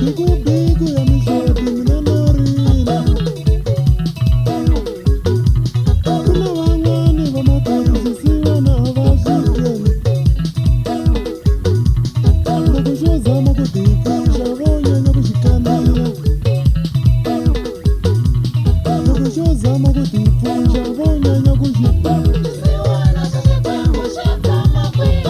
Biku biku ya mihloti mina no rila. Ku na van'wani va makwerhu swisiwana a va swi tweli. Loko xo zama ku tipfuxa vo nyanya ku xi kandziya. Loko xo zama ku tipfuxa vo nyanya ku xi. Xisiwana xa Xikwembu xi tshama kwihi?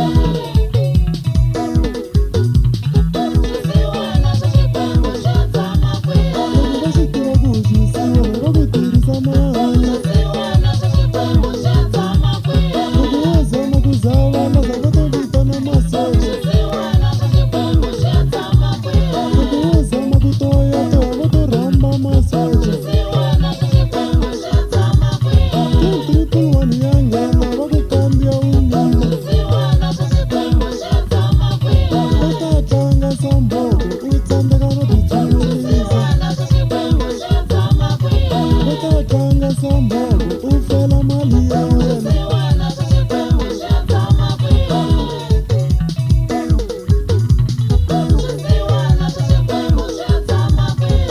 Xisiwana xa Xikwembu xi tshama kwihi? Loko va xi tiva ku xisiwana va ku tirhisa mahala. Xisiwana xa Xikwembu xi tshama kwihi? Loko wo zama ku zavalaza va to vitana masocha. Xisiwana xa Xikwembu xi tshama kwihi? Loko wo zama ku toyatoya va to rhamba masocha. Xisiwana xa Xikwembu xi tshama kwihi? 111 ya nghena va ku kandziya u nyuma. Xisiwana xa Xikwembu xi tshama kwihi? Va ta tlanga samboko u tsandzeka no titshungurisa. Xisiwana xa Xikwembu xi tshama kwihi? Va ta tlanga samboko u fela mali ya wena. Xisiwana xa Xikwembu xi tshama kwihi? Xisiwana xa Xikwembu xi tshama kwihi?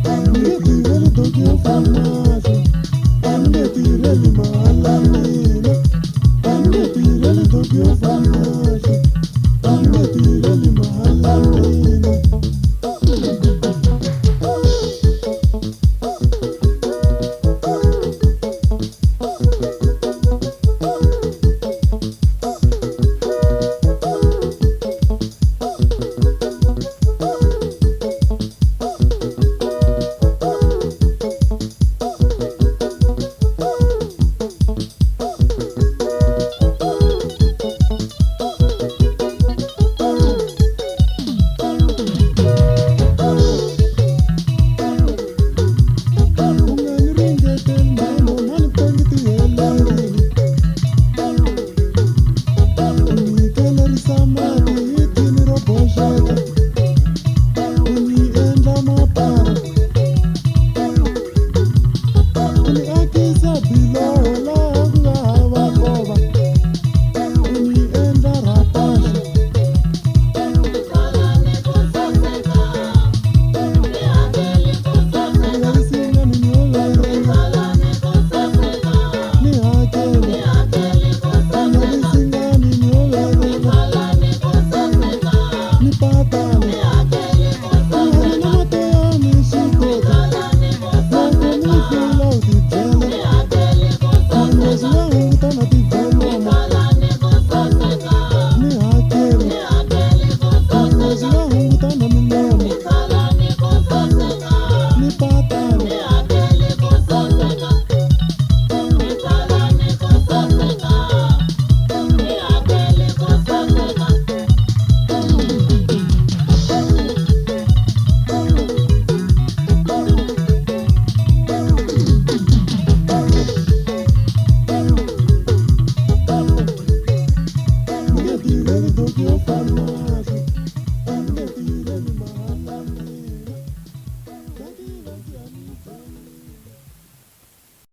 A ni nge tirheli doki yo fana. A ni nge tirheli mahala mina. A ni nge tirheli doki yo fana. A ni nge tirheli mahala mina. U nga ni ringeteli mhani mhani tangi ti helerile. U ni kelerisa mati hi thini ro boxeka. U ni endla mapara. U ni akisa biloho laha ku nga hava kova. U ni endla rapaxa. Tala ni ku saseka, ni hakeli ku U saseka. nga risingani nyoverela. Tala ni ku saseka, Ni hakela. ni hakeli ku U nga saseka. risingani nyoverela. Tala ni ku saseka, Ni patala. ni hakeli ku U hanya na saseka. matoya ni xikota. Tala ni ku Loko mi saseka, hlula u ni tibyela.